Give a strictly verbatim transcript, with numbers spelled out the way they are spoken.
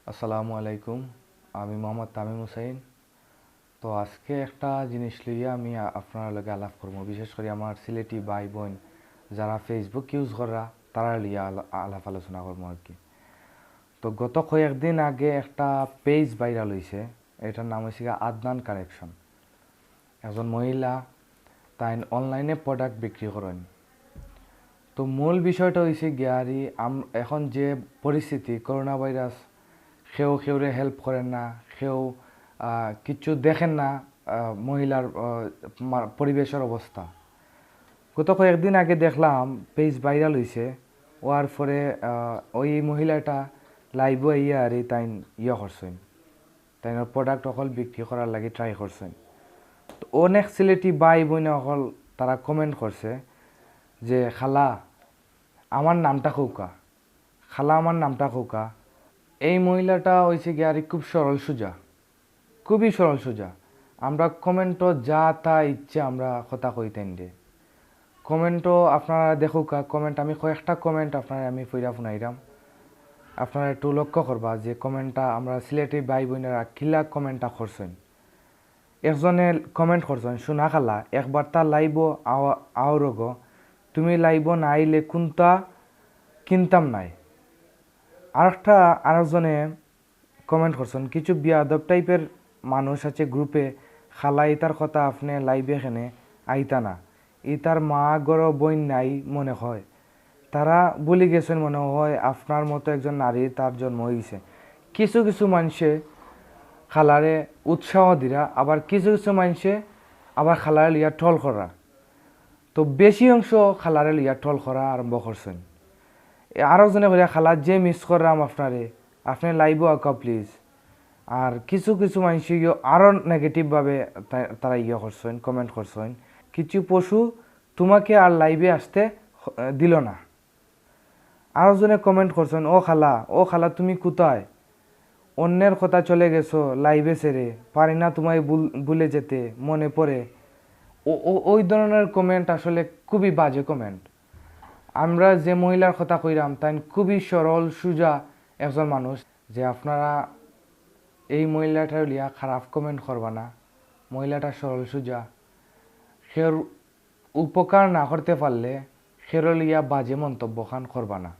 আসসালামু আলাইকুম, আমি মোহাম্মদ তামিম হুসাইন। তো আজকে একটা জিনিস লইয়া আমি আ-, আপনার লগে আলাপ করবো, বিশেষ করে আমার সিলেটি ভাই বোন যারা Facebook ইউজ করা, তারা লইয়া আলা-, আলাপ আলোচনা করবো আর কি। তো গত কয়েকদিন আগে একটা পেজ ভাইরাল হইছে, এটার নাম হইছে গিয়া আদনান কালেকশন। একজন মহিলা, তাইন অনলাইনে প্রোডাক্ট বিক্রি করেন। তো মূল বিষয়টা হইছে গিয়া আর ই আম-, এখন যে পরিস্থিতি, করোনা ভাইরাস, কেউ কেউরে হেল্প করেন না, কেউ, আহ, কিচ্ছু দেখেন না, আহ, মহিলার, আহ, মা-, পরিবেশর অবস্থা। গত কয়েকদিন আগে দেখলাম পেজ ভাইরাল হইছে, হওয়ার পরে, আহ, ওই মহিলাটা লাইভও আইয়া আর ই তাইন ইয়ে করছেন, তাইন প্রোডাক্ট অকল বিক্রি করার লাগি ট্রাই করছেন। তো অনেক সিলেটি ভাই বোন অকল তারা কমেন্ট করছে যে, "খালা, আমার নামটা কউক্কা, খালা, আমার নামটা কউক্কা।" এই মহিলাটা হইছে গিয়া আর ই খুব সরল সোজা, খুবই সরল সোজা। আমরা কমেন্টও যা তা ইচ্ছে আমরা কথা কই তাইনরে। কমেন্টও আপনারা দেখউক্কা, কমেন্ট আমি কয়েকটা কমেন্ট আপনারে আমি পড়িয়া হুনাইরাম। আপনারা একটু লক্ষ্য করবা যে কমেন্টটা আমরা সিলেটি ভাই বোনেরা কিলা কমেন্টটা করছেন। একজনে কমেন্ট করছেন, "সোনা খালা, একবার তা লাইভও আও-, আওরগো, তুমি লাইভও না আইলে কুন্তা কিনতাম নায়।" আরেকটা, আরেকজনে কমেন্ট করছেন, "কিছু বিয়াদব টাইপের মানুষ আছে গ্রুপে, খালা ইতার কথা আপনে লাইভে কেনে আইতা না, ইতার মা ঘরো বইন নাই মনে হয়, তারা ভুলি গেছেন মনে হয় আপনার মতো একজন নারী তার জন্ম হইছে।" কিছু কিছু মানষে খালারে উৎসাহ দিরা, আবার কিছু কিছু মানষে আবার খালারে লইয়া ট্রল করা। তো বেশি অংশ খালারে লইয়া ট্রল করা আরম্ভ করছেন। এ আরো জনে কইরা, "খালা যে মিস করলাম আপনারে, আপনে লাইভও আউক্কা প্লিজ।" আর কিছু কিছু মানষে ইয়ো আরো নেগেটিভ ভাবে তা-, তারা ইয়ে করছেন, কমেন্ট করছেন, "কিছু পশু তোমাকে আর লাইভে আসতে হ-, দিল না।" আরো জনে কমেন্ট করছেন, "ও খালা, ও খালা তুমি কোথায়? অন্যের কথা চলে গেছো লাইভে ছেড়ে, পারি না তোমায় ভুল-, ভুলে যেতে, মনে পড়ে।" ও, ও, ওই ধরনের কমেন্ট আসলে খুবই বাজে কমেন্ট। আমরা যে মহিলার কথা কইরাম, তাইন খুবই সরল, সুজা একজন মানুষ। যে আপনারা এই মহিলাটার লিয়া খারাপ কমেন্ট করবা না, মহিলাটা সরল সুজা। কেউর উপকার না করতে পারলে কেউর লিয়া বাজে মন্তব্য খান করবা না।